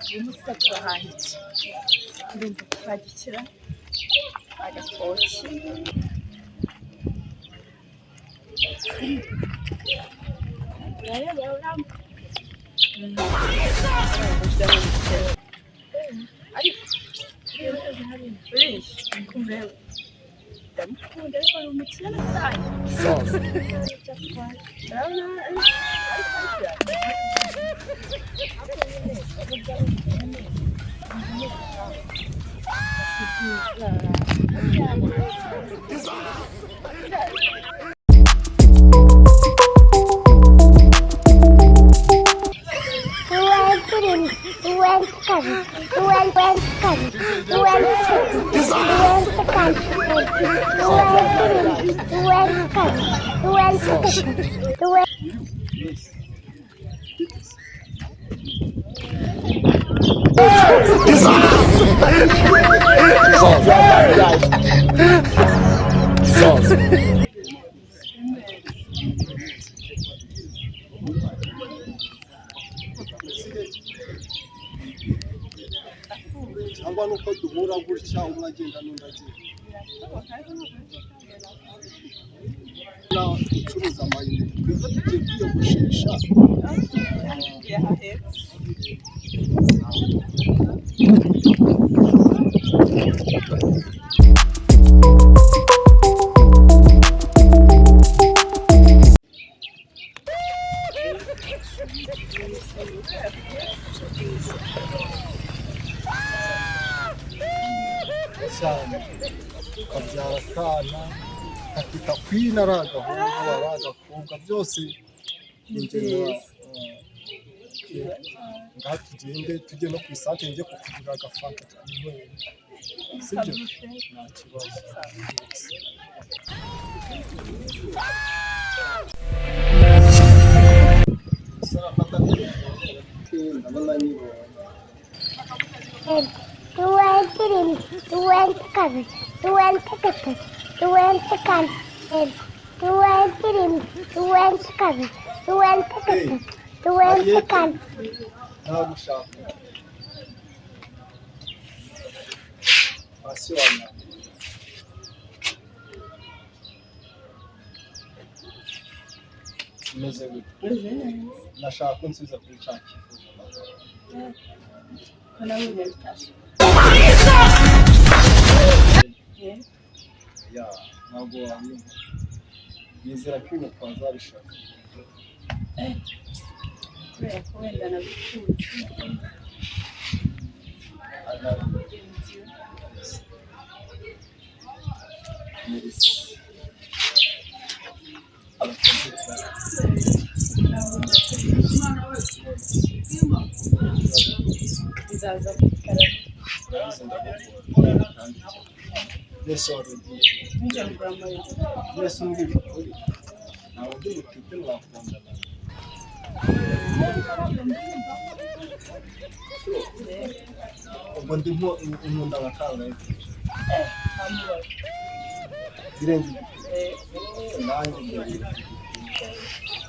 Uyu munsi turahaha iki? Ndumva twagikira agatoki. Urareba ariko uriya kumureba, ndamukunda, ariko ni umukire nasaye. Urabona, ariko si byiza. 2, 3, 2, 2, 2, 2, 2. Cyangwa nuko duhura gutya, umwe agenda n'undi agenda. Na ucuruza amayinite, twebwe tugiye kwiyogoshesha. Tugiye aha hepfo. Cyane, ukabyara akana kakita kwina, ari agahungu, ari agakobwa, byose ni njye nawe. Ngaha tugende, tujye no ku isantere, njye kukugurira agafanta twinywere, sibyo? Nta kibazo. Sarafata telefone, ndabona nyibonye. 2, 2, 2, 2, 2, 2, 3, 2, 2, 2, Ntagushaka hasi wanyama. Umeze gute? Meze neza. Nashaka ko nsubiza kuri cya cyifuzo nawe. Ko nabonye bitashe. Ya, ntabwo wanyumva. Nizera ko ibintu twazabishaka. Kubera ko wenda nabikunze. I love you. Merci. Urakoze cyane. Bizaza karame. Urabizi ndagukunda kandi cyane. Mbese wari ugiye? Nijya kugura amayinite. Mbese umbwije ukuri, nta wundi mutipe mwakundana? Ubwo ndi nko inkunda nka kangahe? Birenze igipimo? Nanjye ibyo biri ku gipimo.